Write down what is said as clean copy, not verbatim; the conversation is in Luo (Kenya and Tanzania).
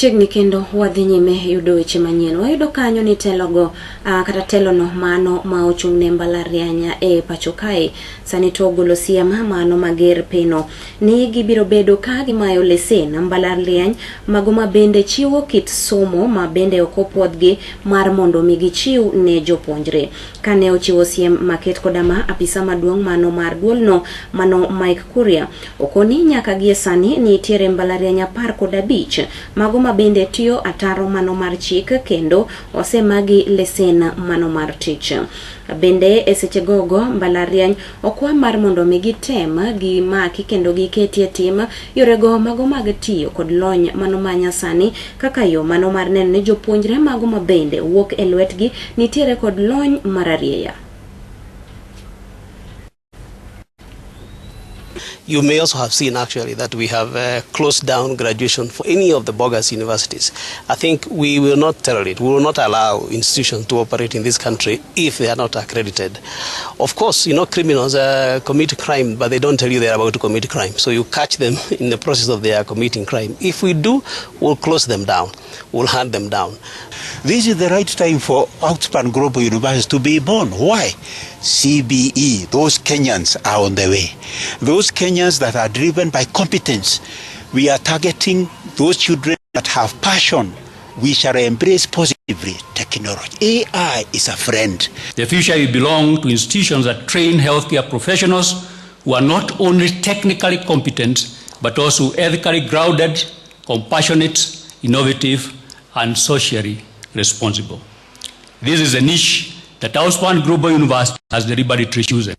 Chiegni kendo wadhi nyime yudo weche manyien. Wayudo kanyo ni telogo kata telono mano ma ochung' ne mbalariany e pacho kae sani to ogolo siem mano mager peno ni gibiro bedo ka gimayo lesen mbalariany mago ma bende chiwo kit somo ma bende ok opuodhgi mar mondo mi gichiw ne jopuonjre. Kane ochiwo siem maket koda ma apisa maduong' mano mar duolno mano Mike Kuria Okoni nyaka gie sani nitiere mbalariany 15 mago ma bende tiyo ataro mano mar chik kendo osemagi lesen mano mar tich. Bende e seche gogo mbalariany okwa mar mondo mi gitem gimaki kendo giketie tim yorego mago mag tiyo kod lony mano ma nyasani kaka yo mano mar neno ni jopuonjre mago ma bende wuok e lwetgi nitiere kod lony mararieya. You may also have seen actually that we have closed down graduation for any of the bogus universities. I think we will not tolerate, we will not allow institutions to operate in this country if they are not accredited. Of course, criminals commit crime, but they don't tell you they are about to commit crime. So you catch them in the process of their committing crime. If we do, we'll close them down. We'll hunt them down. This is the right time for Outspan Global University to be born. Why? CBE, those Kenyans are on the way. Those Kenyans that are driven by competence. We are targeting those children that have passion. We shall embrace positively technology. AI is a friend. The future will belong to institutions that train healthcare professionals who are not only technically competent, but also ethically grounded, compassionate, innovative, and socially responsible. This is a niche that Outspan Global University has deliberately chosen.